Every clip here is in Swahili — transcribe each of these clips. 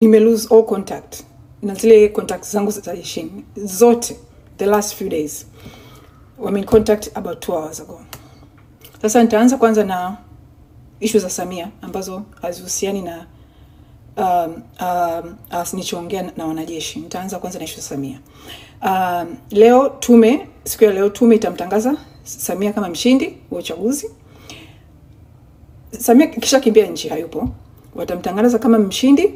Nime lose all contact na zile contact zangu za jeshini zote the last few days. Wame contact about 2 hours ago. Sasa nitaanza kwanza na issue za Samia ambazo hazihusiani na nilichoongea na wanajeshi. Nitaanza kwanza na issue za Samia. Leo tume, siku ya leo tume itamtangaza Samia kama mshindi wa uchaguzi. Samia kisha kimbia nchi, hayupo. Watamtangaza kama mshindi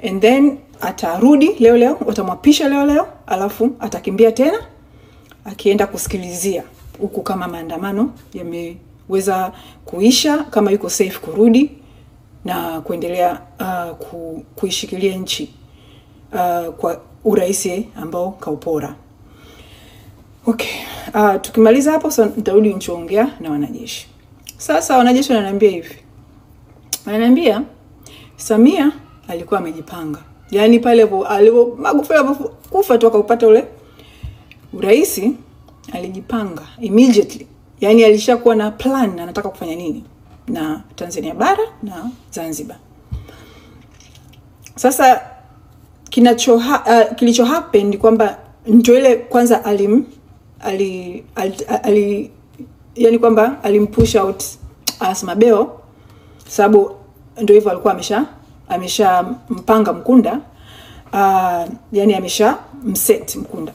and then atarudi leo leo, watamwapisha leo leo, alafu atakimbia tena akienda kusikilizia huku kama maandamano yameweza kuisha, kama yuko safe kurudi na kuendelea kuishikilia nchi kwa urahisi ambao kaupora. Okay, tukimaliza hapo so nitarudi nilichoongea na wanajeshi. Sasa wanajeshi wananiambia hivi. Wananiambia Samia alikuwa amejipanga. Yaani pale alipo Magufuli alipokufa tu akaupata ule uraisi, alijipanga immediately. Yaani alishakuwa na plan anataka kufanya nini na Tanzania bara na Zanzibar. Sasa kilicho happen ni kwamba ndio ile kwanza ali yani kwamba alimpush out Asma Beo, sababu ndio hivyo alikuwa amesha mpanga Mkunda, yani amesha mset Mkunda,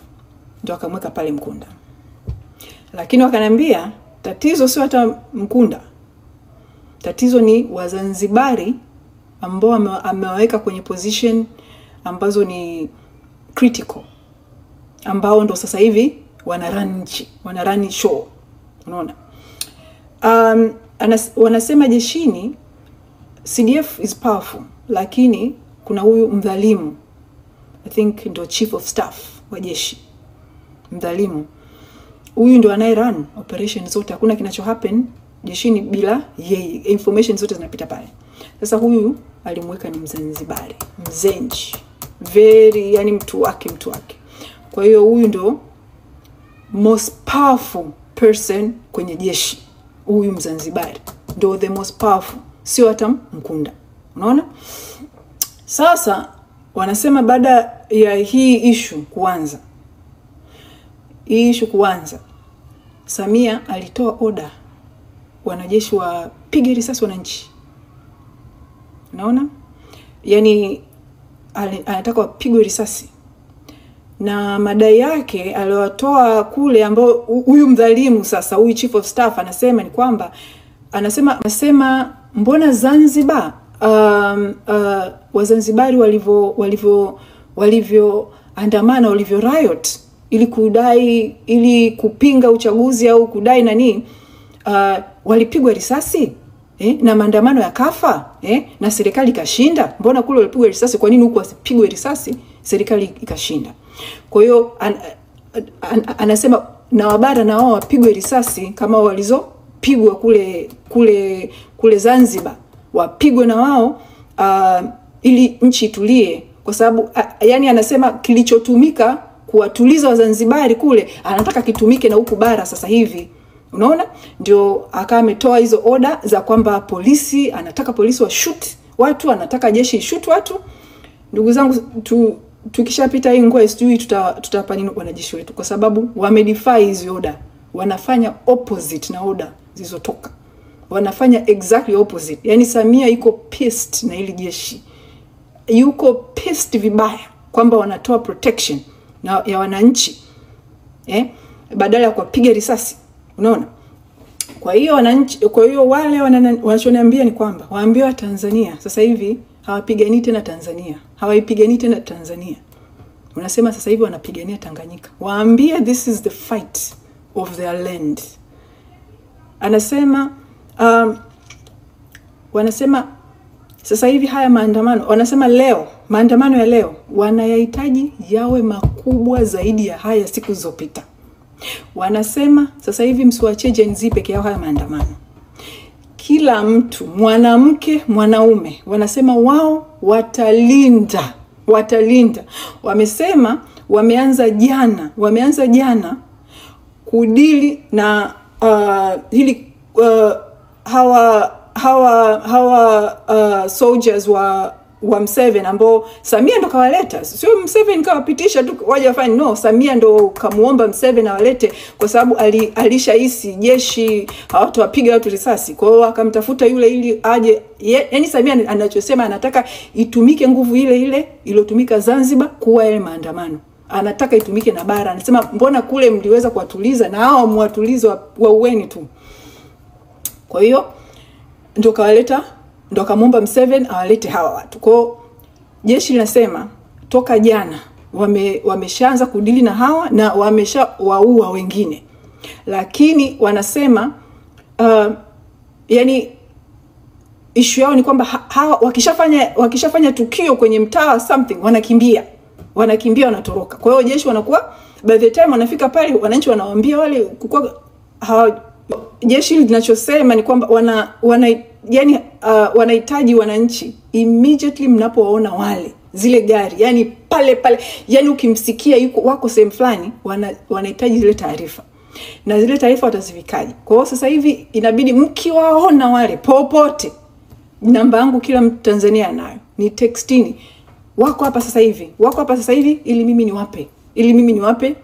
ndio akamweka pale Mkunda. Lakini wakaniambia tatizo sio hata Mkunda, tatizo ni Wazanzibari ambao ameweka kwenye position ambazo ni critical, ambao ndo sasa hivi wana run nchi, wana run show. Unaona? Wanasema jeshini CDF is powerful, lakini kuna huyu mdhalimu, I think ndo chief of staff wa jeshi, mdhalimu huyu ndo anaye run operation zote. Hakuna kinacho happen jeshini bila yeye, information zote zinapita pale. Sasa huyu alimweka ni Mzanzibari, Mzenji, very yani mtu wake. Kwa hiyo huyu ndo most powerful person kwenye jeshi, huyu Mzanzibari ndo the most powerful, sio hata Mkunda. Unaona? Sasa wanasema baada ya hii issue kuanza, Samia alitoa order wanajeshi wapige risasi wananchi. Unaona? Yani anataka wapigwe risasi. Na madai yake aliyotoa kule, ambao huyu mdhalimu sasa, huyu chief of staff anasema ni kwamba anasema mbona Zanzibar Wazanzibari walivyo andamana, walivyo riot ili kudai, ili kupinga uchaguzi au kudai nani, walipigwa risasi na maandamano yakafa, na serikali ikashinda. Mbona kule walipigwa risasi, kwa nini huku wasipigwe risasi serikali ikashinda? Kwa hiyo anasema na wabara na wao wapigwe risasi kama walizopigwa kule Zanzibar, wapigwe na wao ili nchi itulie, kwa sababu yani anasema kilichotumika kuwatuliza Wazanzibari kule anataka kitumike na huku bara sasa hivi. Unaona? Ndio akawa ametoa hizo order za kwamba polisi, anataka polisi wa shoot watu, anataka jeshi shoot watu. Ndugu zangu, tukishapita hii ngwe sijui tutapa nini wanajeshi wetu, kwa sababu wamedefy hizo order. Wanafanya opposite na order zilizotoka. Wanafanya exactly opposite. Yani Samia yuko pissed na hili jeshi. Yuko pissed vibaya kwamba wanatoa protection na ya wananchi, badala ya kuwapiga risasi. Unaona? Kwa hiyo wananchi, kwa hiyo wale wanachoniambia ni kwamba waambie wa Tanzania sasa hivi hawapigani tena Tanzania, hawaipigani tena Tanzania. Unasema sasa hivi wanapigania Tanganyika. Waambie this is the fight of their land. Anasema wanasema sasa hivi haya maandamano, wanasema leo, maandamano ya leo wanayahitaji yawe makubwa zaidi ya haya siku zilizopita. Wanasema sasa hivi msiwache Gen Z peke yao haya maandamano. Kila mtu, mwanamke, mwanaume, wanasema wao watalinda, watalinda. Wamesema wameanza jana kudili na hili hawa soldiers wa wa Mseveni ambao Samia ndo kawaleta. Sio Mseveni kawapitisha tu waje wafanye, no, Samia ndo kamuomba Mseveni awalete kwa sababu alishahisi jeshi hawatawapiga watu risasi. Kwa hiyo akamtafuta yule ili aje. Yaani Samia anachosema anataka itumike nguvu ile ile iliyotumika Zanzibar kuwa ile maandamano. Anataka itumike na bara. Anasema mbona kule mliweza kuwatuliza na hao muwatulize waueni tu. Kwa hiyo ndo kawaleta, ndo akamwomba Mseveni awalete hawa watu. Kwa jeshi linasema toka jana wameshaanza kudili na hawa na wameshawaua wengine. Lakini wanasema yani issue yao ni kwamba hawa wakishafanya tukio kwenye mtaa something wanakimbia. Wanakimbia, wanatoroka. Kwa hiyo jeshi wanakuwa by the time wanafika pale wananchi wanawaambia wale kukua hawa. Jeshi linachosema ni kwamba wanahitaji wananchi immediately mnapowaona wale zile gari, yani pale pale, yani ukimsikia yuko wako sehemu fulani, wanahitaji zile taarifa. Na zile taarifa watazifikaje? Kwa hiyo sasa hivi inabidi mkiwaona wale popote, namba yangu kila Mtanzania anayo, ni textini, wako hapa sasa hivi, wako hapa sasa hivi, ili mimi niwape, ili mimi niwape.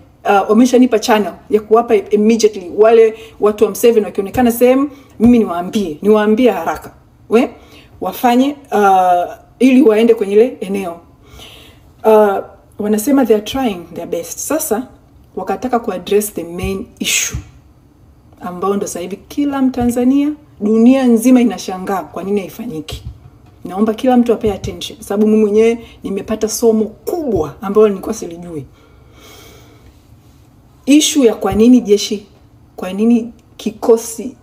Wameshanipa channel ya kuwapa immediately wale watu wa Mseveni wakionekana sehemu, mimi niwaambie haraka we wafanye ili waende kwenye ile eneo. Wanasema they are trying their best. Sasa wakataka ku address the main issue ambao ndo sasa hivi kila Mtanzania dunia nzima inashangaa kwa nini haifanyiki. Naomba kila mtu apay attention sababu mimi mwenyewe nimepata somo kubwa ambalo nilikuwa silijui. Issue ya kwa nini jeshi, kwa nini kikosi,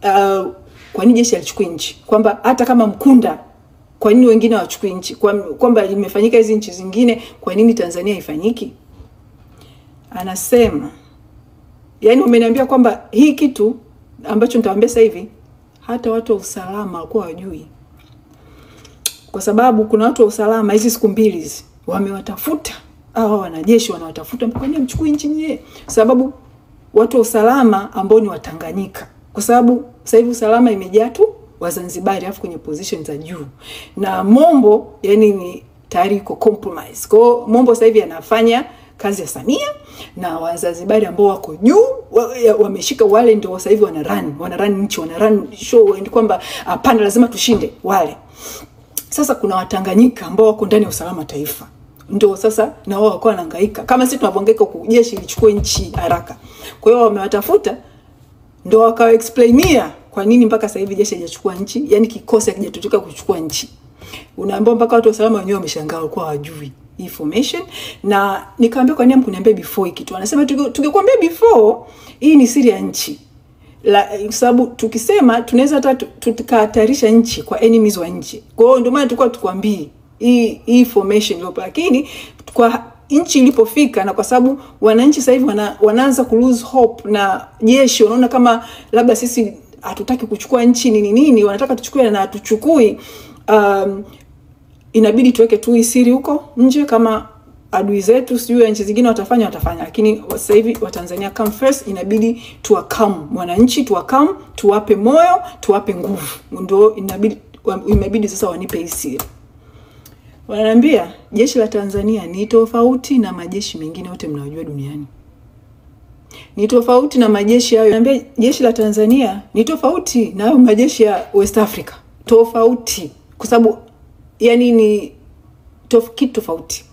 kwa nini jeshi alichukua nchi, kwamba hata kama Mkunda kwa nini wengine hawachukui nchi, kwamba imefanyika hizi nchi zingine kwa nini Tanzania haifanyiki. Anasema yani umeniambia kwamba hii kitu ambacho nitawaambia sasa hivi hata watu wa usalama walikuwa hawajui. Kwa sababu kuna watu wa usalama hizi siku mbili hizi wamewatafuta hawa wanajeshi, wanawatafuta kwa nini mchukui nchi nyie? Sababu watu wa usalama ambao ni Watanganyika, kwa sababu sasa hivi usalama imejaa tu Wazanzibari afu kwenye position za juu, na Mombo yani ni tayari iko compromise. Kwa hiyo Mombo sasa hivi anafanya kazi ya Samia na Wazanzibari ambao wako juu wameshika wale, ndio sasa hivi wana run nchi, wana run show kwamba hapana lazima tushinde wale. Sasa kuna Watanganyika ambao wako ndani ya usalama taifa, ndio sasa na wao wako wanahangaika kama sisi tunavyohangaika huku jeshi lichukue nchi haraka. Kwa hiyo wamewatafuta ndio wakawa explainia kwa nini mpaka sasa hivi jeshi halijachukua nchi, yani kikosi hakijatoka kuchukua nchi. Unaambiwa mpaka watu wa usalama wenyewe wameshangaa, walikuwa hawajui information. Na nikaambia kwa nini mkuniambia before hii kitu? Anasema tungekuambia before, hii ni siri ya nchi. Sababu tukisema tunaweza hata tukahatarisha nchi kwa enemies wa nchi. Kwa hiyo ndio maana tulikuwa tukwambii hii information iliyopo, lakini kwa nchi ilipofika, na kwa sababu wananchi sasa hivi wanaanza ku lose hope na jeshi, wanaona kama labda sisi hatutaki kuchukua nchi nini nini, wanataka tuchukue na hatuchukui. Inabidi tuweke tu hii siri huko nje, kama adui zetu sijui nchi zingine watafanya, lakini sasa hivi Watanzania come first. Inabidi tuwakam wananchi, tuwakam, tuwape moyo, tuwape nguvu. Ndio inabidi sasa wanipe hii siri. Wananiambia jeshi la Tanzania ni tofauti na majeshi mengine yote mnayojua duniani. Ni tofauti na majeshi hayo. Wananiambia jeshi la Tanzania ni tofauti na hayo majeshi ya West Africa. Tofauti. Kwa sababu yani ni kitu tofauti.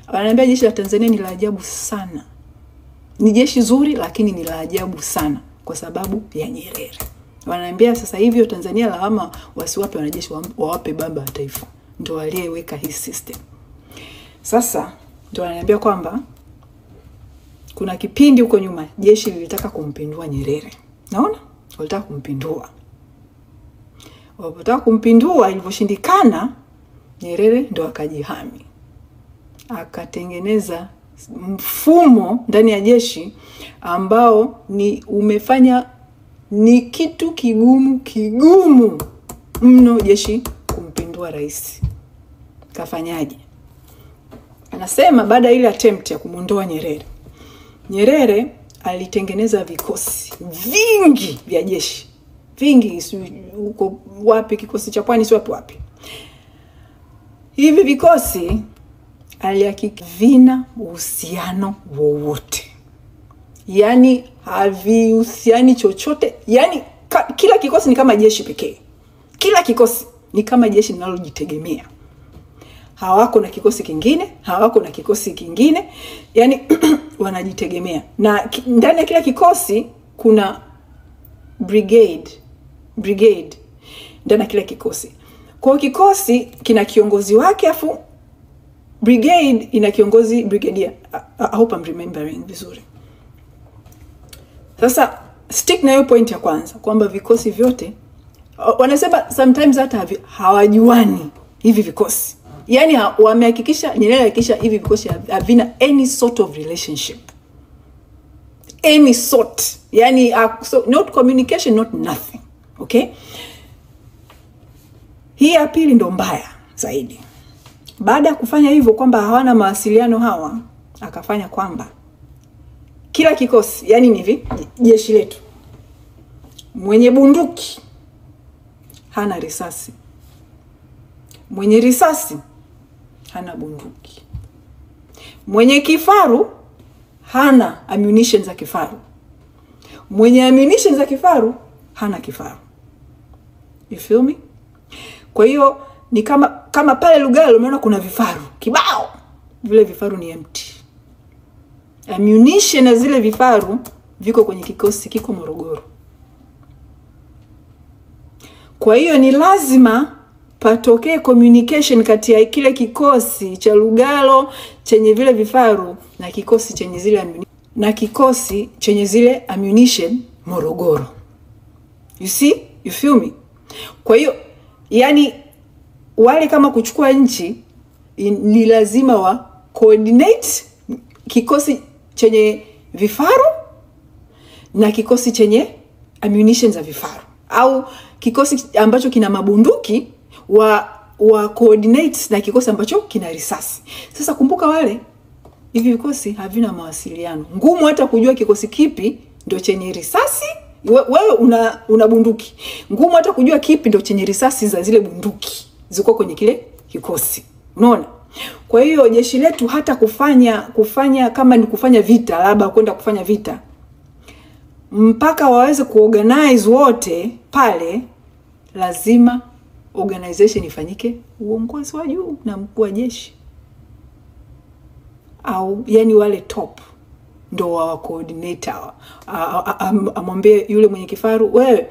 Wananiambia jeshi la Tanzania ni la ajabu sana. Ni jeshi zuri lakini ni la ajabu sana kwa sababu ya Nyerere. Wananiambia sasa hivi Tanzania lawama wasiwape wanajeshi, wawape baba wa taifa. Ndio aliyeweka hii system. Sasa ndio wananiambia kwamba kuna kipindi huko nyuma jeshi lilitaka kumpindua Nyerere. Naona? Walitaka kumpindua. Walipotaka kumpindua ilivyoshindikana, Nyerere ndo akajihami. Akatengeneza mfumo ndani ya jeshi ambao ni umefanya ni kitu kigumu mno jeshi kumpindua rais. Kafanyaje? Anasema baada ile attempt ya kumuondoa Nyerere, Nyerere alitengeneza vikosi vingi vya jeshi. Vingi, huko wapi kikosi cha pwani, si wapi wapi. Hivi vikosi alihakiki vina uhusiano wowote, yani havihusiani chochote, yani kila kikosi ni kama jeshi pekee. Kila kikosi ni kama jeshi linalojitegemea. Hawako na kikosi kingine, hawako na kikosi kingine, yani wanajitegemea. Na ndani ya kila kikosi kuna brigade ndani ya kila kikosi. Kwa hiyo kikosi kina kiongozi wake, afu brigade ina kiongozi brigadier. I hope I'm remembering vizuri. Sasa stick na hiyo point ya kwanza kwamba vikosi vyote wanasema sometimes hata hawajuani hivi vikosi. Yani wamehakikisha, Nyerere hakikisha hivi vikosi havina any sort of relationship. Any sort. Yani so not communication, not nothing. Okay? Hii ya pili ndo mbaya zaidi. Baada ya kufanya hivyo kwamba hawana mawasiliano hawa, akafanya kwamba kila kikosi, yani ni hivi, jeshi letu, mwenye bunduki hana risasi, mwenye risasi hana bunduki, mwenye kifaru hana ammunition za kifaru, mwenye ammunition za kifaru hana kifaru. You feel me? Kwa hiyo ni kama pale Lugalo umeona kuna vifaru kibao, vile vifaru ni empty. Ammunition na zile vifaru viko kwenye kikosi kiko Morogoro. Kwa hiyo ni lazima patokee communication kati ya kile kikosi cha Lugalo chenye vile vifaru na kikosi chenye zile na kikosi chenye zile ammunition Morogoro. You see? You feel me? Kwa hiyo yani wale kama kuchukua nchi ni lazima wa coordinate kikosi chenye vifaru na kikosi chenye ammunition za vifaru, au kikosi ambacho kina mabunduki wa coordinate na kikosi ambacho kina risasi. Sasa kumbuka wale hivi vikosi havina mawasiliano, ngumu hata kujua kikosi kipi ndio chenye risasi. Wewe una bunduki, ngumu hata kujua kipi ndio chenye risasi za zile bunduki ziko kwenye kile kikosi. Unaona? Kwa hiyo jeshi letu hata kufanya kama ni kufanya vita, labda kwenda kufanya vita, mpaka waweze kuorganize wote pale, lazima organization ifanyike uongozi wa juu na mkuu wa jeshi, au yani wale top ndo wa coordinator. Amwambie yule mwenye kifaru, wewe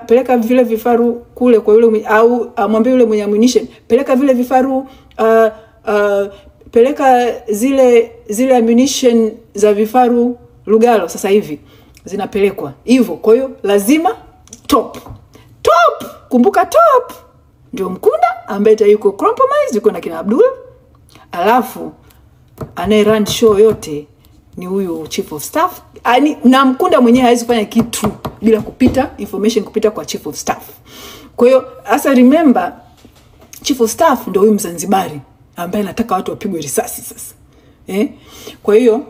peleka vile vifaru kule kwa yule mwenye, au amwambie yule mwenye ammunition, peleka vile vifaru, peleka zile ammunition za vifaru Lugalo sasa hivi zinapelekwa hivyo. Kwa hiyo lazima top, kumbuka top ndio Mkunda ambaye tayari yuko compromise, yuko na kina Abdul, alafu anaye run show yote ni huyu chief of staff. Ani, na Mkunda mwenyewe hawezi kufanya kitu bila kupita information kupita kwa chief of staff. Kwa hiyo sasa remember, chief of staff ndio huyu Mzanzibari ambaye anataka watu wapigwe risasi sasa. Kwa hiyo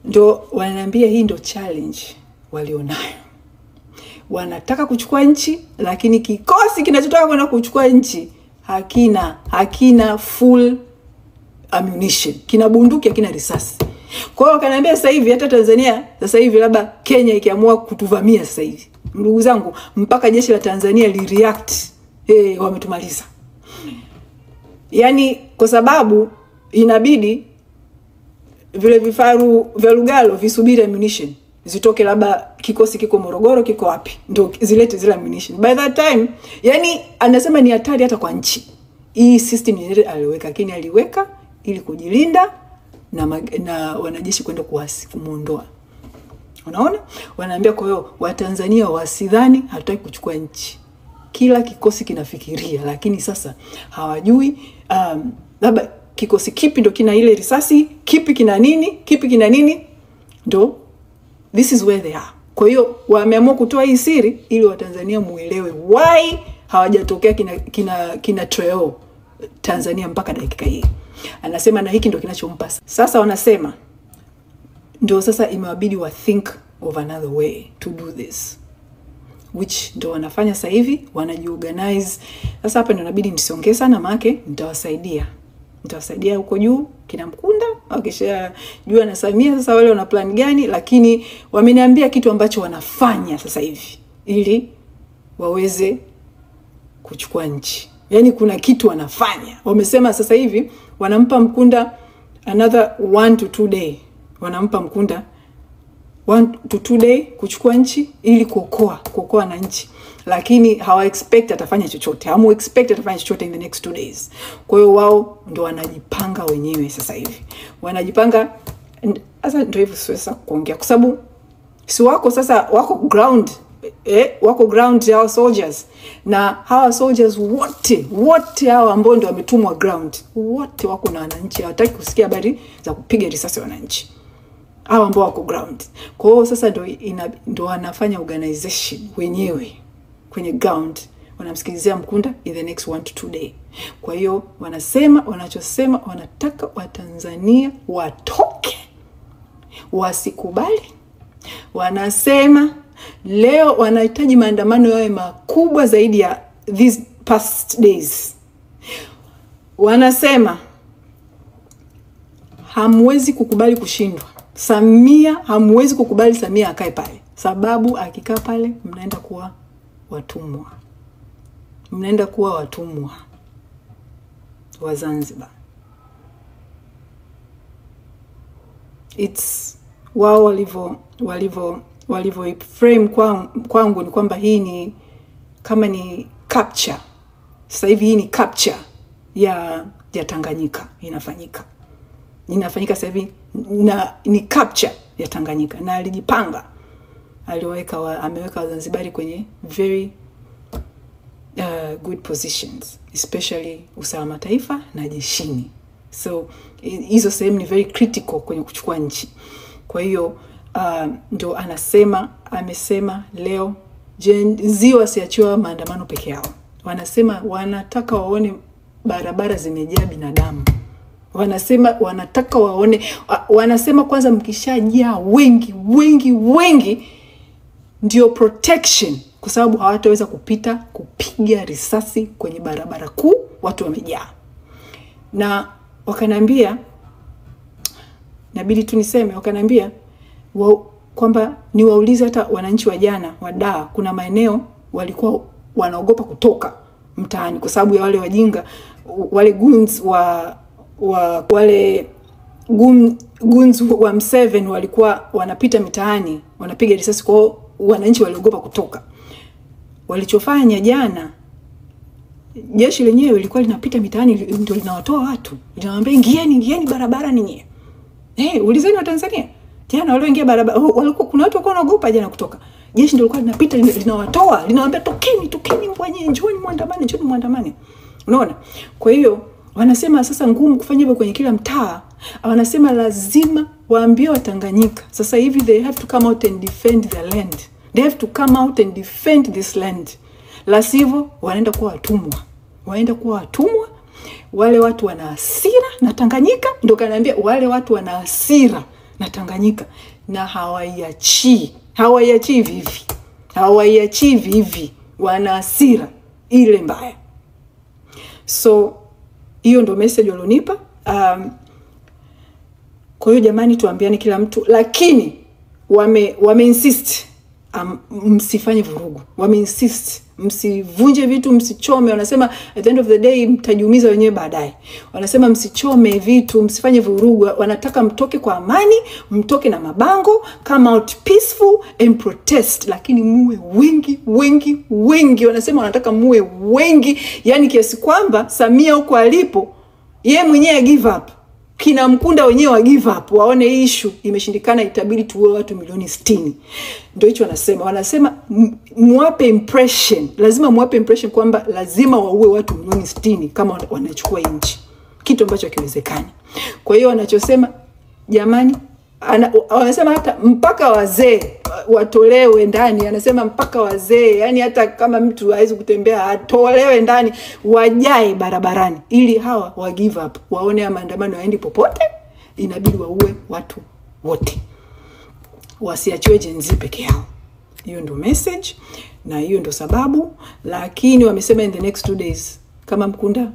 ndio wananiambia hii ndio challenge walionayo. Wanataka kuchukua nchi, lakini kikosi kinachotaka kwenda kuchukua nchi hakina full ammunition. Kina bunduki, hakina risasi. Kwa hiyo wakaniambia sasa hivi hata Tanzania sasa hivi labda Kenya ikiamua kutuvamia sasa hivi, ndugu zangu, mpaka jeshi la Tanzania li react, wametumaliza. Yani kwa sababu inabidi vile vifaru vya Lugalo visubiri ammunition zitoke, labda kikosi kiko Morogoro, kiko wapi, ndio zilete zile ammunition. By that time, yani anasema ni hatari hata kwa nchi. Hii system Nyerere aliweka, lakini aliweka ili kujilinda na wanajeshi kwenda kuasi kumuondoa. Unaona? Wanaambia kwa hiyo Watanzania wasidhani hatutaki kuchukua nchi. Kila kikosi kinafikiria, lakini sasa hawajui labda kikosi kipi ndo kina ile risasi, kipi kina nini, kipi kina nini, ndo this is where they are. Kwa hiyo wameamua kutoa hii siri ili Watanzania muelewe why hawajatokea kina Treo Tanzania mpaka dakika hii. Anasema na hiki ndo kinachompa. Sasa wanasema ndio sasa imewabidi wa think of another way to do this. which ndo wanafanya sasa hivi, wanajiorganize. Sasa hapa ndo inabidi nisiongee sana, maana nitawasaidia. Nitawasaidia huko juu kina Mkunda wakishajua na Samia sasa wale wana plan gani, lakini wameniambia kitu ambacho wanafanya sasa hivi ili waweze kuchukua nchi. Yaani kuna kitu wanafanya. Wamesema sasa hivi wanampa Mkunda another 1 to 2 day. Wanampa Mkunda 1 to 2 day kuchukua nchi ili kuokoa na nchi. Lakini hawa expect atafanya chochote. Hamu expect atafanya chochote in the next 2 days. Kwa hiyo wao ndo wanajipanga wenyewe sasa hivi. Wanajipanga. Sasa ndio hivyo, siwezi kuongea kwa sababu si wako sasa, wako ground. Wako ground hawa soldiers, na hawa soldiers wote hawa ambao ndio wametumwa ground, wote wako na wananchi, hawataki kusikia habari za kupiga risasi wananchi, hawa ambao wako ground. Kwa hiyo sasa ndio wanafanya organization wenyewe kwenye ground, wanamsikilizia Mkunda in the next 1 to 2 day. Kwa hiyo wanasema, wanachosema, wanataka Watanzania watoke, wasikubali. Wanasema leo wanahitaji maandamano yawe makubwa zaidi ya these past days. Wanasema hamwezi kukubali kushindwa. Samia, hamwezi kukubali Samia akae pale. Sababu akikaa pale mnaenda kuwa watumwa. Mnaenda kuwa watumwa wa Zanzibar. It's wao walivyo frame kwangu ni kwamba hii ni kama ni capture. Sasa hivi hii ni capture ya Tanganyika inafanyika. Inafanyika sasa hivi na ni capture ya Tanganyika, na alijipanga. Ameweka Wazanzibari kwenye very good positions, especially usalama taifa na jeshini. So hizo sehemu ni very critical kwenye kuchukua nchi. Kwa hiyo ndo anasema, amesema leo Gen Z wasiachiwa maandamano peke yao. Wanasema wanataka waone barabara zimejaa binadamu. Wanasema wanataka waone, wanasema kwanza mkishajaa wengi wengi wengi ndio protection, kwa sababu hawataweza kupita kupiga risasi kwenye barabara kuu, watu wamejaa. Na wakaniambia, nabidi tu niseme, wakaniambia kwamba niwaulize hata wananchi wa jana wa Dar, kuna maeneo walikuwa wanaogopa kutoka mtaani kwa sababu ya wale wajinga, wale goons wa wale goons wa M7 walikuwa wanapita mitaani wanapiga risasi, kwa wananchi waliogopa kutoka. Walichofanya jana, jeshi lenyewe lilikuwa linapita mitaani ndio linawatoa watu, linawaambia ingieni, ingieni barabara ninyi. Ulizeni wa Tanzania. Jana walioingia barabara, walikuwa kuna watu walikuwa wanaogopa jana kutoka. Jeshi ndio lilikuwa linapita linawatoa, linawaambia tokeni, tokeni mbwanye, njooni muandamane, njooni muandamane. Unaona? Kwa hiyo wanasema sasa ngumu kufanya hivyo kwenye kila mtaa. Wanasema lazima waambie Watanganyika. Sasa hivi they have to come out and defend their land. They have to come out and defend this land. La sivyo wanaenda kuwa watumwa. Waenda kuwa watumwa. Wale watu wana hasira na Tanganyika, ndio kaniambia wale watu wana hasira na Tanganyika na hawaiachii. Hawaiachii vivi. Hawaiachii vivi. Wana hasira ile mbaya. So hiyo ndo message walionipa. Kwa hiyo jamani, tuambiane kila mtu, lakini wame insist msifanye vurugu. Wame insist msivunje vitu, msichome. Wanasema at the end of the day mtajiumiza wenyewe baadaye. Wanasema msichome vitu, msifanye vurugu. Wanataka mtoke kwa amani, mtoke na mabango, come out peaceful and protest, lakini muwe wengi wengi wengi. Wanasema wanataka muwe wengi, yani kiasi kwamba Samia huko alipo yeye mwenyewe give up. Kina Mkunda wenyewe wa give up, waone hii issue imeshindikana, itabidi tuwe watu milioni 60. Ndio hicho wanasema. Wanasema muwape impression, lazima muwape impression kwamba lazima waue watu milioni 60 kama wanachukua nchi, kitu ambacho hakiwezekani. Kwa hiyo wanachosema jamani, wanasema hata mpaka wazee watolewe ndani. Anasema mpaka wazee, yani hata kama mtu hawezi kutembea atolewe ndani, wajae barabarani ili hawa wa give up, waone maandamano yaendi popote, inabidi waue watu wote, wasiachiwe Gen Z peke yao. Hiyo ndio message. Na hiyo ndo sababu, lakini wamesema in the next 2 days kama Mkunda.